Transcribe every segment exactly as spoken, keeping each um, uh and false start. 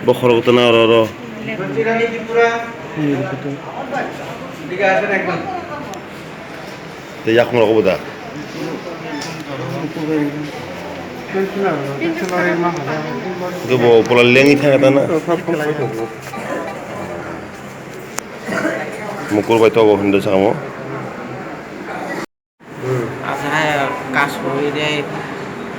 Bokhorok tana oro oro. Tei yakung rok bo da. Hwnkhe bo pura lengwi thangkha tana. Mukur bai togo hwnwi sakamo. Asai kasui de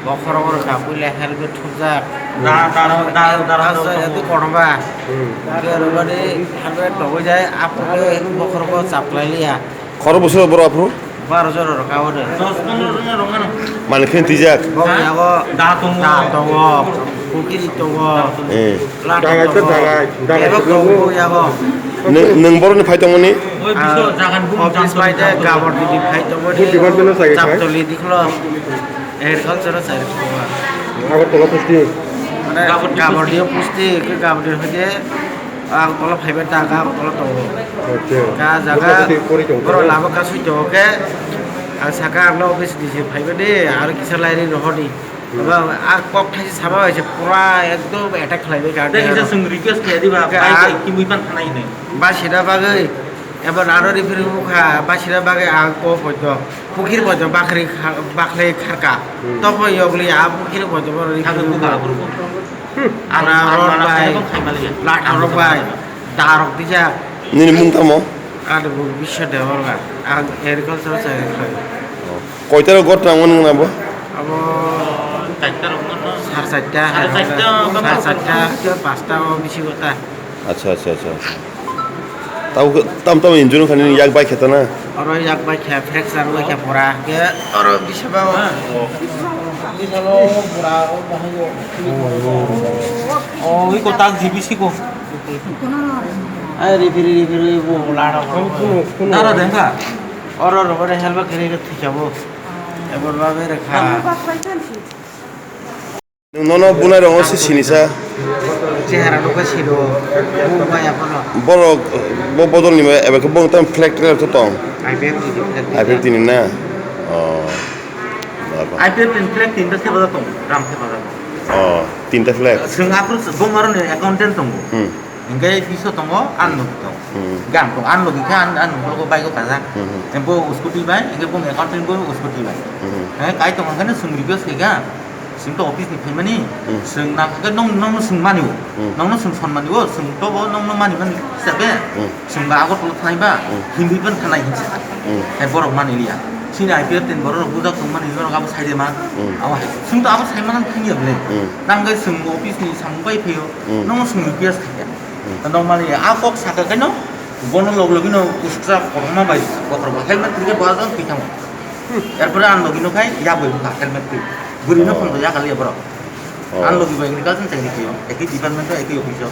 bokhorok rwkha puila helmet thupjak. Da, da, da, da, da, da, da. Asai ati konoba. Hmm. Ke rwbani helmet togwi jai, aphuru bokhorok chaplai liya. Khoro bwswk borok aphuru? Baro jora rwkha o de. Dos pondro jona rwkha no. Mani khe twijak? Bo yago da tongo. Da tongo. Pukiri tongo. Eh. Dagai to dagai, dagai to tongo. Nwng, nwng boroni phai tongmani? Oi, biso jagan bum office bai de Gabor didi phai tongmani. Bud department o sai khai? Chaptoli diklo. Agriculture o sai tongma. Agartala pusti? Mane Gabor didi pusti, ke Gabor didi hoide, Agartala phaiba ta, Agartala tongo. Acha. Ka jaga, boro lama kasui tongo ke, ang saka ang office didi phaiba de, aro kisa lairi rohodi. Eba, a kok thaisa sama bai se pura ekdom attack khlaibai ka. Tei kisa chwng request khlai diba, bai bai kimui pan thanai hinwi. Basina bagwi, eba naro referee bukha, basina bagwi ang kok poito, pukhir poito bakri kha-, bakhlai kharka. Hmm. Tokbo yokli a pukhir poito boro referee bukha. Pura rot bai, lat arok bai, darok dijak. Nini mung tamo? Ani mung Biswa Debbarma, ang agriculture chai khlai. Koita rok gor tang mani na bo? Abo sar charta, sar charta, sar charta, pasta o bisi gota. Acha, acha, acha, acha. Tamo, tamo injury khani yak bai kheta na? Oro yak bai khe, fracture bai khe pura. Ke oro bisa ba. Bisa lo pura o bahai o. O, iko tak jibisi ko. Ai, referee, referee, bo lana ko. Dara dengka. Oro, oro, oro, helmet kiri ke thikabo. Ebor babe rekha. Nono bunai rongo si sinisa. Chehara nukha siro. Bo maya kono. Borok, bo bodol ni eba ke bo tam flag trailer to tong. I P F T ni flag. I P F T ni na. Oh. I P F T ni flag tinta se bada tong. Ram se bada. Oh, tinta flag. Seng aphuru bong aro ni accountant tongo. Hmm. Hingke biso tongo, ang logi tongo. Hmm. Gang tongo, ang logi khe ang, ang logi bike o kajak. Hmm. Hingke bo scooty bai, hingke bo accountant bo scooty bai. Hmm. Hingke kai tongo hingke no chwng request khe kha, chwng to office ni phaimani, hmm, chwng nang khe nong, nong no chwng mani o, hmm, nong no chwng son mani o, chwng to bo nong no mani mani kisa be, hmm, chwng ba Agartala thanai ba, hmm, Hindi ban thanai hinsa. Hmm. Hai borok mani liya. Chini I P F tin borok rok bujak tong mani borok abo sai de ma. Hmm. Abo hai. Chwng to abo sai ma nang thang ya ble. Hmm. Nang khe chwng office ni samung bai phaio. Hmm. Nong no chwng request khe kha. Hmm. Nong mani a kok saka khe no, bono log logi no ustra korma bai, kotor bo helmet khe bo ajon thwi thango. Hmm. Erpore ang logi no khai ya bai bukha helmet khe. Buri no, oh, phone ya kali ya borok. Oh. Ang logi bai agriculture chakri khe yo. Eki department o, eki office o.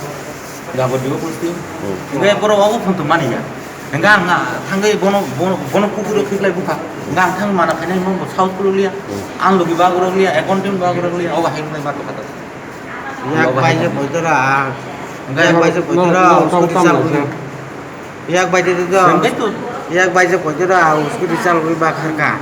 Gabor dibo posting. Hmm. Hingke borok obo phone to mani ya. Hingke ang thangwi bono, bono, bono kufur o khiklai bukha. Hingke ang thangwi mana khainai mo south kulu liya. Hmm. Ang logi ba goro liya, accountant ba goro liya. Obo hai wngnai ma tokha. Yak bai je poito ra. Yak bai je poito ra, scooty chal guli. Yak bai je to. Yak bai je poito ra, scooty chal guli ba kharka.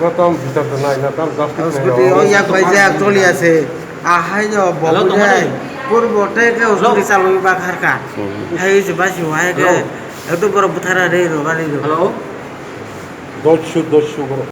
Scooty o yak bai je actually ase. Ahai jo bo bujai. Purbo te ke scooty chal guli ba kharka. Hai je ba si wai ke. Eto borok buthara re ro gari ro. Hello. Dosh, dosh, bro.